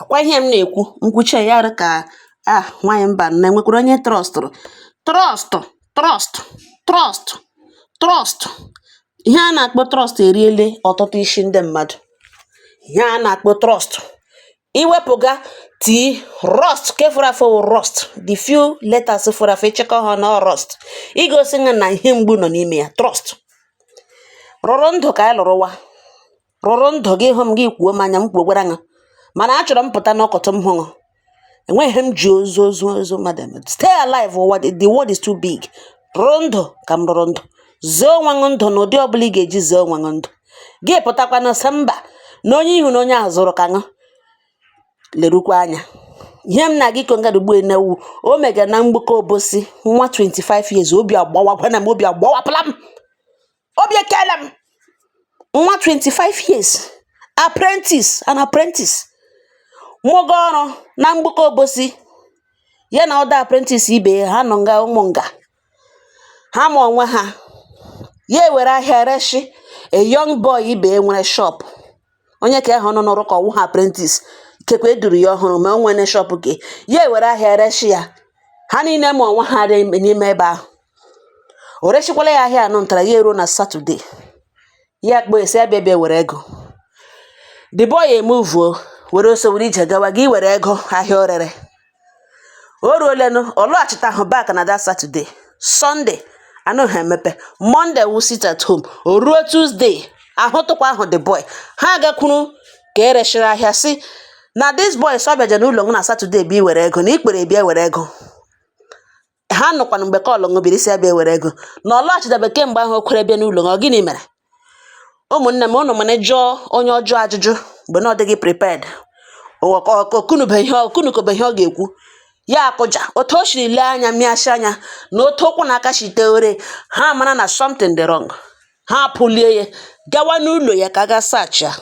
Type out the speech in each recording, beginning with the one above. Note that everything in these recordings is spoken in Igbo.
Akwa ihe m na-ekwu nkwuchi ya arụ ka ah nwaanyị mba na enwekwara onye trustụrụ trust trust trust trust. Ihe a na-akpọ trust eriele ọtụtụ isi ndị mmadụ. Ihe a na-akpọ trust, iwepụga t rust ke fọrọ afọ wụ rust, the few letters fọrọ afọ ịchịkọ ha na rust, igosi nga na ihe mgbu nọ n'ime ya. Trust rụrụ ndụ ka anyị lụrụwa rụrụ ndụ gị hụ m gị kwuo m anya m kwuo gwara ṅụ, mana achọrọ m pụta n'ọkọtụ m hụ ṅụ enweghị m ji ozu ozu ozu mmadụ eme. Stay alive. Ụwa, the world is too big. Rụrụ ndụ ka m rụrụ ndụ, zee onwe ṅụ ndụ n'ụdị ọbụla ị ga-eji zee onwe ṅụ ndụ. Gị pụtakwa na sị mba na onye ihu na onye ahụ zụrụ ka ṅụ lerukwa anya. Ihe m na-aga iko ngada ugbu enewu o megara na mgbukọ Obosi, nwa 25 years. Obi agbawakwana m, obi agbawapụla m, obi ekele m. Nwa 25 years, apprentice, an apprentice mụga ọrụ na mgbukọ Obosi, ya na ọda apprentice ibe ya. Ha nọ nga ụmụ nga ha ma onwe ha. Ya ewere ahịa reshi a young boy ibe ya nwere shop. Onye ka ahụ nọ n'ọrụ ka ọwụ ha apprentice, kekwe eduru ya ọhụrụ, ma o nwere shop ke ya ewere ahịa reshi ya. Ha niile ma onwe ha dị n'ime ebe ahụ. O reshikwala ya ahịa anọ ntara ya. Eruo na Saturday, ya kpọọ esi ya bịa bịa were ego. The boy emuvuo were ose were ije gawa gị were ego ahịa o rere. O ruolenụ, ọ lọghachita ahụ back na that Saturday. Sunday anaghị emepe, Monday wu sit at home. O ruo Tuesday, ahụtụkwa ahụ the boy. Ha gakwuru ka ereshiri ahịa, si na this boy sọ bịaje n'ụlọ m na Saturday bịa were ego na ikpere bịa were ego. Ha nọkwanụ mgbe call ṅụbiri isi ya bịa were ego na ọ lọghachitabe kemgbe ahụ o kwere bịa n'ụlọ. Ọ gịnị mere? Ụmụnne m, ụnụ mana jụọ onye ọjọọ ajụjụ mgbe na ọ dịghị prepared, okunube ihe okunukobe ihe ọ ga-ekwu. Ya akụja otu o siri lee anya, mịasị anya na otu ụkwụ na aka si teghere. Ha mara na something dị wrong. Ha pụlie ya gawa n'ụlọ ya ka a ga search ya.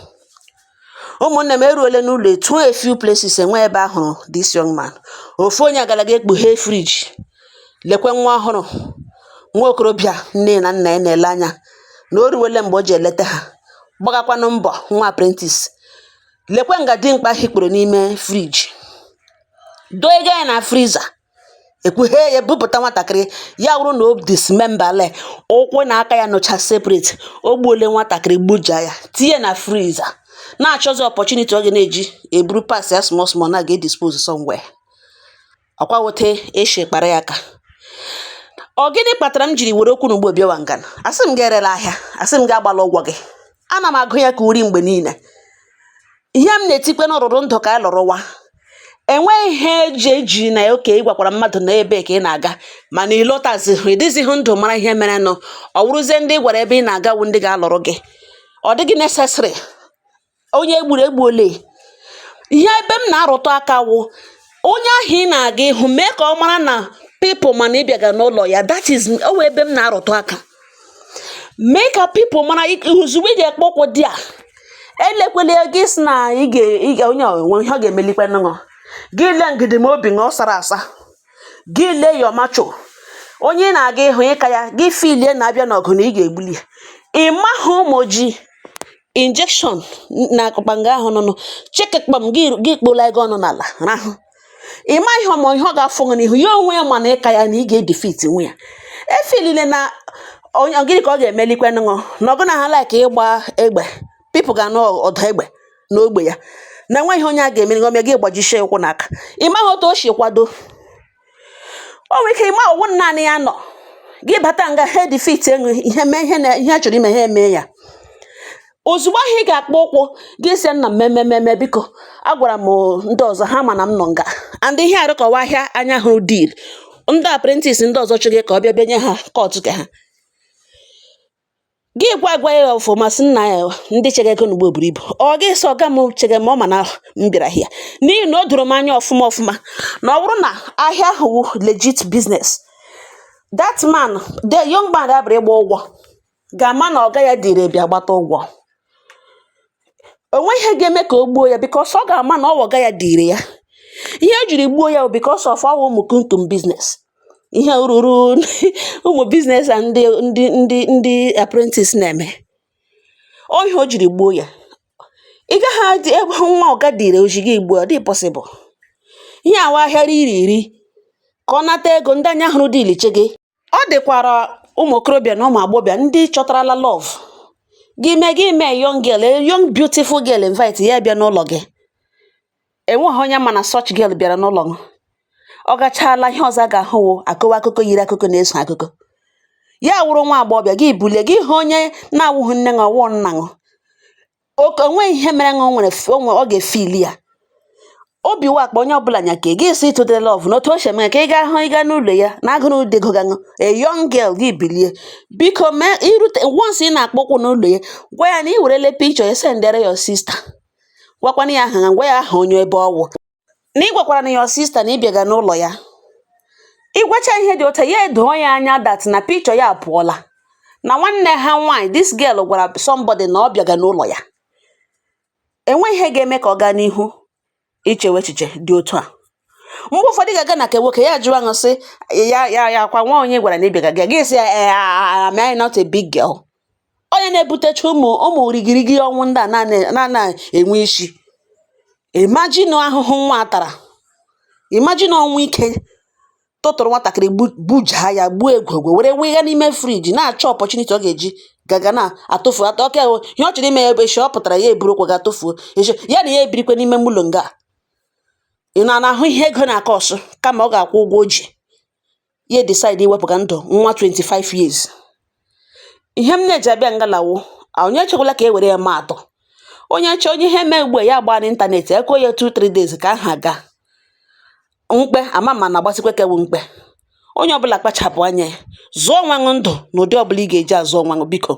Ụmụnne m, eruole n'ụlọ etu a few places enwe ebe a hụrụ this young man. Ofu onye agalaga ekpughe fridge, lekwe nwa ọhụrụ, nwa okorobịa nne na nna ya na-ele anya na o ruwele mgbe o ji eleta ha, gbagakwanụ mbọ. Nwa apprentice, lekwe nga dimkpa hikpuru n'ime fridge, doega ya na freezer, ekpughe ya, bupụta nwatakịrị. Ya wụrụ na o dismemberle ụkwụ na aka ya nọcha separate. O gbuole nwatakịrị, gbuja ya, tinye na freezer, na-achọzi opportunity ọ ga na-eji eburu pass ya small small na ga dispose somewhere. Ọkwa wote eshi kpara ya aka. Ọ gịnị kpatara m jiri were okwu n'ugbo bịawa ngana? Asị m gị erela ahịa, asị m gị agbala ụgwọ gị. Ana m agụ ya ka uri mgbe niile. Ihe m na-etikwe n'ụrụrụ ndụ ka anyị lụrụwa, enweghị ihe eji eji na oke ịgwakwara mmadụ na ebe ka ị na-aga, mana ị lọtazighị, ị dịzighị ndụ mara ihe mere nụ. Ọ wụrụzie ndị ị gwara ebe ị na-aga wụ ndị ga-alụrụ gị. Ọ dịghị necessary. Onye egburu egbuole. Ihe ebe m na-arụtụ aka wụ onye ahụ ị na-aga ịhụ, mee ka ọ mara na people mana ị bịaga n'ụlọ ya. That is o wee ebe m na-arụtụ aka. Mee ka people mara ozugbo ị ga-ekpe ụkwụ dị a. Elekwele gị sị na ị ga ị ga onye onwe ihe ọ ga-emelikwe ṅụ gị. Lee ngidi ma obi ṅụ sara asa gị. Lee your macho onye ị na-aga ịhụ ịka ya gị filie na-abịa n'ọgụ na ị ga-egbuli ya. Ị mahụ ụmụ ji injection na akpanga ahụ nụnụ chekekpam gị, gị kpola ego ọnụ n'ala rahụ. Ị ma ihe ọma ihe ọ ga-afụ gị n'ihu ya onwe ya, mana ịka ya na ị ga-edefeat nwe ya. Efilile na onye gịnị ka ọ ga-emelikwe nụṅụ na ọgụ na ha like ịgba egbe. People ga-anụ ụda egbe n'ogbe ya na enweghị onye a ga-emeri ome gị. Gbajisie ụkwụ n'aka, ị maghị otu o si kwado. O nwere ike ịma ọwụ naanị ya nọ gị bata nga ha defeat enwe ihe mee ihe na ihe a chọrọ ime ha eme ya. Ozugbo ahụ ị ga-akpọ ụkwụ gị sị nna m mmemmemme, biko agwara m ndị ọzọ ha ma na m nọ nga and ihe arụkọwa ahịa anya hụrụ deal. Ndị apprentice ndị ọzọ chọrọ ka ọ bịa bịa nye ha kọtụ ka ha gị gwa gwa ya ọfụma, sị nna ya ndị chege ego n'ugbo buru ibu. Ọ gị sị ọga m chege ma ọ ma na m bịara hịa, n'ihi na o doro m anya ọfụma ọfụma na ọ bụrụ na ahịa ahụ wụ legit business, that man, the young man abịara ịgba ụgwọ ga-ama na ọga ya dịrị bịa gbata ụgwọ. O nweghị ihe ga-eme ka o gbuo ya, because ọ ga-ama na ọ ọga ya dịrị ya. Ihe e jiri gbuo ya bụ because of ọwụ ụmụ kumkum business, ihe ruru ụmụ business a ndị apprentice na-eme. Ọ ihe o jiri gbuo ya. Ị gaghị adị ebe nwa ọga dịrị oji gị ugbu a, ọ dịghị possible. Ihe awa ahịa riri iri ka ọ nata ego ndị anya hụrụ dị iliche gị. Ọ dịkwara ụmụ okorobịa na ụmụ agbọghọbịa ndị chọtarala love. Gị mee young girl, a young beautiful girl, invite ya bịa n'ụlọ gị. Enweghị onye ma na such girl bịara n'ụlọ gị. Ọ gachala, ihe ọzọ a ga-ahụ wụ akọwa akụkọ yiri akụkọ na-eso akụkọ. Ya wụrụ nwa agbọghọbịa, gị bulie gị hụ onye na-awụghị nne ṅụ, ọwụọ nna ṅụ. Oke onweghị ihe mere ṅụ nwere onwe ọ ga-efili ya. Obi wụ akpa onye ọbụla nya ka gị sị ịtụtere love na otu o si eme ka ị gaa hụ, ị gaa n'ụlọ ya na agụrụ dego gaṅụ a young girl, gị bilie. Biko mee irute once ị na-akpọ ụkwụ n'ụlọ ya, gwa ya na ị werele picture ya sendere your sister. Gwakwana ya aha ya, gwa ya aha onye ebe ọ wụ. Na ị gwakwara na your sister na ị bịaga n'ụlọ ya. Ị gwacha ihe dị otu a, ya edoo ya anya that na picture ya apụọla. Na nwanne ha nwaanyị, this girl, gwara somebody na ọ bịaga n'ụlọ ya. Enweghị ihe ga-eme ka ọ gaa n'ihu ichewe echiche dị otu a. Mgbe ụfọdụ ị ga-aga na nke nwoke, ya jụọ ṅụ sị ya ya ya kwa nwa onye gwara na ị bịaga gị, gị sị ya, "Eh, am I not a big girl?" Onye na-ebutecha ụmụ ụmụ rigirigi ọnwụ ndị a na enwe isi. Imagine ahụhụ nwa a tara. Imagine ọnwụ ike tụtụrụ nwatakịrị, gbujaa ya, gbuo egwegwe, were wịga n'ime fridge, na-achọ opportunity ọ ga-eji gaga na-atụfu ọka ihe ọ chọrọ ime ya. Ebe echi ọ pụtara, ya eburu ụkwụ ga tụfuo echi ya na ya ebirikwe n'ime ụlọ nga. Ị na na-ahụ ihe ego na-akọ ọsụ kama ọ ga-akwụ ụgwọ o ji ya decide iwepụga ndụ nwa 25 years. Ihe m na-eji abịa ngalawo, onye echekwala ka e were ya maa atụ. Onye chọọ onye ihe mee ugbu a, ya gbaa n'ịntanetị ekwuo ya 2-3 days ka aha gaa mkpe ama ma na-agbasikwa kewu mkpe. Onye ọbụla kpachapụ anya ya, zụọ onwe ṅụ ndụ n'ụdị ọbụla ị ga-eji azụ onwe ṅụ, biko.